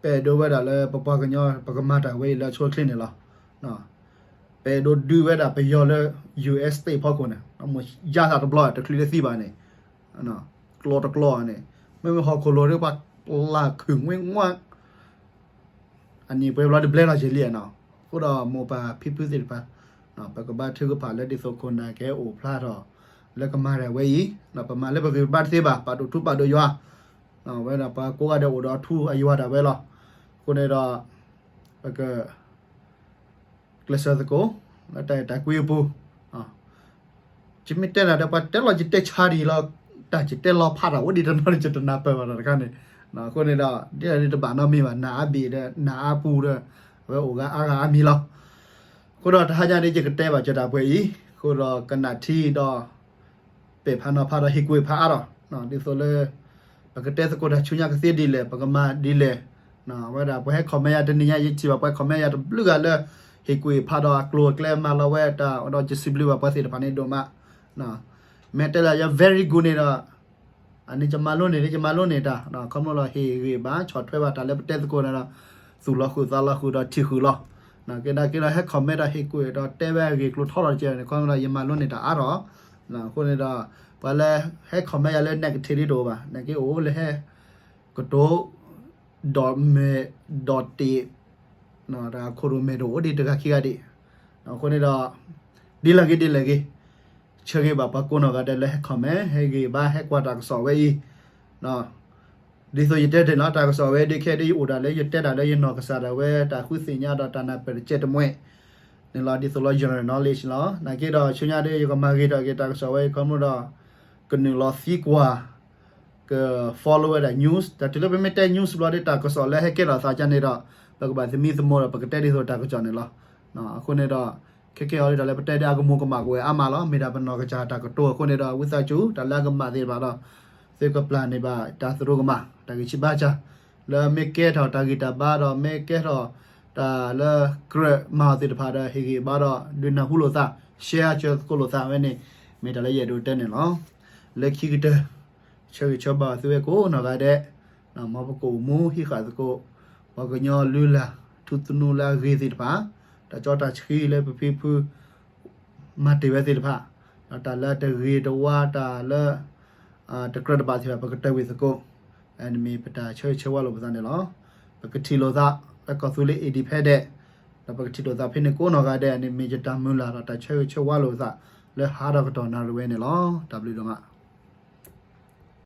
ပအဲၣ်ဒိးဝဲဒၣ်လၢပပှၤကညီ ပကမၤတၢ်ဝဲအံၤလၢအဆိအချ့န့ၣ်လီၤ. ပအဲၣ်ဒိးဒုးဝဲဒၣ်ပယီၤလၢ ယူၢ်အဲၣ် state ဖီခိၣ်န့ၣ် မ့ၢ်ယါသးတဘျီတချုးလၢသံဘၣ်န့ၣ် ကျီတကျီန့ၣ် မ့မ့ၢ်ဟီၣ်ခိၣ်လိၤဒ်ပှၤလၢခုၣ်ငွ့ငွၢ် အနံၣ်ပှဲၤဘျီဒ်ဘျဲၣ်လီၤက့ၤလံနီၤ. အဃိဒီးမိၢ်ပၢ်ဖံဖုသ့ၣ်တဖၣ် ပကဘါထုကဖၣ်လၢဒ်သိးခိၣ်နၢ်ကဟဲအိၣ်ဖျါထီၣ် လၢကမၤတၢ်ဝဲအံၤ, ပမၤလၢပဂံၢ်ပဘါတသ့ဘၣ်, ပာ်ဒိၣ်ထူပာ်ဒိၣ်ယွၤ, ဝဲဒၣ်ပှၤကိးဂၤဒဲးအိၣ်ဒီးထူအယွၤတၢ်ဝဲလီၤ. အဃိန့ၣ်ဒီး ပက ကျဲးစၢးသကိး လၢတၢ်အဲၣ်တၢ်ကွံအပူၤ, ယမ့ၢ်တဲနၤဒီး ပှၤတဲလီၤယတဲဆါဒ်အံၤလီၤ, တၢ်ယတဲလီၤဖးတၢ်အိၣ်ဒံးတနီၤန့ၣ် ယတနၢ်ပၢၢ်ဘၣ်တၢ်တခါန့ၣ်. အဃိန့ၣ်ဒီး ဒ်တဘၣ်နီတမံၤဘၣ်, နၢ်အါဘ့ၣ်ဒီး နၢ်အါပူၤဒီး အဝဲအိၣ်ဂၤအါဂၤအါမံၤလီၤ. အဃိဒီးတဟါညါဒ်ယကတဲဘၣ်စၢၤတၢ်ပှဲၤအံၤ, အဃိဒီးကနၣ်ထံဒီး ပဲာ်ဖးနီၤဖးဒီးဟ့ၣ်ကူၣ်ဖးအါထီၣ်, ဒ်သိးလၢ ပကတဲသကိးတၢ်ဆူညါကသ့ဒ်လဲၣ်, ပကမၤဒ်လဲၣ်, ဝဲဒၣ်ပှၤဟဲ comment ယၤတနံၤညါ ယထံၣ်ဘၣ်ပှၤ comment ယၤတဘျုးဂၤလၢ ဟ့ၣ်ကူၣ်ဖးဒီးအကျိၤအကျဲမၤလီၤဝဲတၢ်ဒီး ယစံးဘျုးဘၣ်ပှၤသ့ၣ်တဖၣ်န့ၣ်ဒိၣ်မး. မ့ၢ်တဲလၢယ very good န့ၣ်ဒီး အန့ၣ်ယမၤလိန့ၢ် ယမၤလိန့ၢ်တၢ် ခီဖျိလီၤဟ့ၣ်ဂံၢ်ဘါ ဆီၣ်ထွဲဘၣ်တၢ်လၢပတဲသကိးန့ၣ်ဒီး သူၣ်လီၤဃုာ်သးလီၤဃုာ်ဒီးထံၣ်ဃုာ်လီၤ. ကဲဒၣ်က့ဒီး ဟဲ comment ဒီးဟ့ၣ်ကူၣ်ဒီးတဲဝဲအဂ့ၢ်ကျိၤထီထီၣ်တကဲန့ၣ် ခီဖျိလီၤယမၤလိန့ၢ်တၢ်အါထီၣ်. အဃိန့ၣ်ဒီး ပှၤလၢဟဲ comment ယၤလၢ negative ဒ်တအိၣ်ဘၣ်, နာ်က့အိၣ်လၢဟဲ ကတိၤ ဒီးမဲာ်ဒီးတ့ၢ် တၢ်ခိၣ်ရိၣ်မဲာ်တအိၣ်ဒံးတဂၤခံဂၤဒံး. အဃိန့ၣ်ဒီး ဒ်လဲၣ်ဂ့ၤဒ်လဲၣ်ဂ့ၤ ဆၢဂ့ၤဘၣ်ပှၤကိးနီၢ်ဂၤဒဲးလၢဟဲ comment ဟဲဂံၢ်ဘါ ဟဲကွၢ်တၢ်ကစီၣ်ဝဲအံၤ, ဒ်သိးယတဲတ့ၢ်လီၤ တၢ်ကစီၣ်ဝဲဒ်ခဲဒ်ယအိၣ်ဒၣ်လၢယတဲတၢ်လၢယနီၢ်ကစၢ်ဒၣ်ဝဲ တၢ်ဃုသ့ၣ်ညါဒီးတၢ်နၢ်ပၢၢ်တကဲတမှဲန့ၣ်လီၤ. ဒ်သိးလီၤ general knowledge လီၤ. နာ်က့ဒီးဆူညါဒီး ယကမၤဂ့ၤထီၣ်က့ၤတၢ်ကစီၣ်ဝဲအံၤ ခီဖျိဒီး ကနုာ်လီၤသံကွၢ် က follow ဝဲဒၣ် news တၢ်တုၤလၢပမ့ၢ်တဲ news ဘျီဒီး တၢ်ကစီၣ်လၢဟဲကဲထီၣ်သးကန့ၣ်ဒီး ပကဘၣ်သမံသမိးဒီး ပကတဲဒ်သိးတၢ်ကစီၣ်န့ၣ်လီၤ. အဃိန့ၣ်ဒီး ခဲကဲအီၤဒ်တၢ်လၢပတဲဒ်အကမူၤကမၣ်ကဝဲၤအါမးလီၤ. မ့ၢ်ဒၣ်ပနီၢ်ကစၢ်တၢ်ကတိၤအဃိန့ၣ်ဒီး ဝံသးစူၤ တၢ်လၢအကမၣ်သ့ၣ်တဖၣ်ဒီး သုကပျၢ်န့ၢ်ဘၣ်တၢ်သရူးကမၣ် တၢ်ဂံၢ်ဆံးဘါစၢ် လၢမ့ၢ်ကဲထီၣ်တၢ်ဂံၢ်တၢ်ဘါဒီး မ့ၢ်ကဲထီၣ်တၢ်လၢကြၢးမၤအီၤသ့ၣ်တဖၣ်ဒီး ဟ့ၣ်ဂံၢ်ဘါဒီး ဒုးနၢ်ဟူလိာ်သး share ဆၢသကိးလိာ်သးဝဲန့ၣ် မ့ၢ်တၢ်လၢယအဲၣ်ဒိးတဲန့ၣ်လီၤ. လၢခံကတၢၢ် ဆၢဂ့ၤဆၢဘၣ်သုဝဲကိးနီၢ်ဂၤဒဲး, မ်ပကအိၣ်မူဟံးဃာ်သကိး ပှၤကညီလုၢ်လၢ်ထူသနူလၢအဂ့ၤသ့ၣ်တဖၣ်, တၢ်ကၠီတၢ်ဆှံလၢပဖံဖု မၤတ့ၢ်ဝဲသ့ၣ်တဖၣ်, ဒီးတၢ်လၢတဂ့ၤတဝါ တၢ်လၢ တကြၢးတဘၣ်သ့ၣ်တဖၣ် ပကတၢၢ်ဝံၤသကိး, အန့ၣ်မ့ၢ်ပတၢ်ဆၢဂ့ၤဆၢဝါလိာ်ပသးန့ၣ်လီၤ. ပကထံၣ်လိာ်သးလၢကီၢ်သူလ့ၤ independent, ဒီးပကထံၣ်လိာ်သးဖဲန့ၣ်ကိးနီၢ်ဂၤဒဲး အန့ၣ်မ့ၢ်ယတၢ်မုၢ်လၢ်ဒီးတၢ်ဆၢဂ့ၤဆၢဝါလိာ်သး လၢဟါဒီးကတီၢ်နၣ်ရံၣ်ဝဲန့ၣ်လီၤ. တၢ်ဘျုးဒိၣ်မး.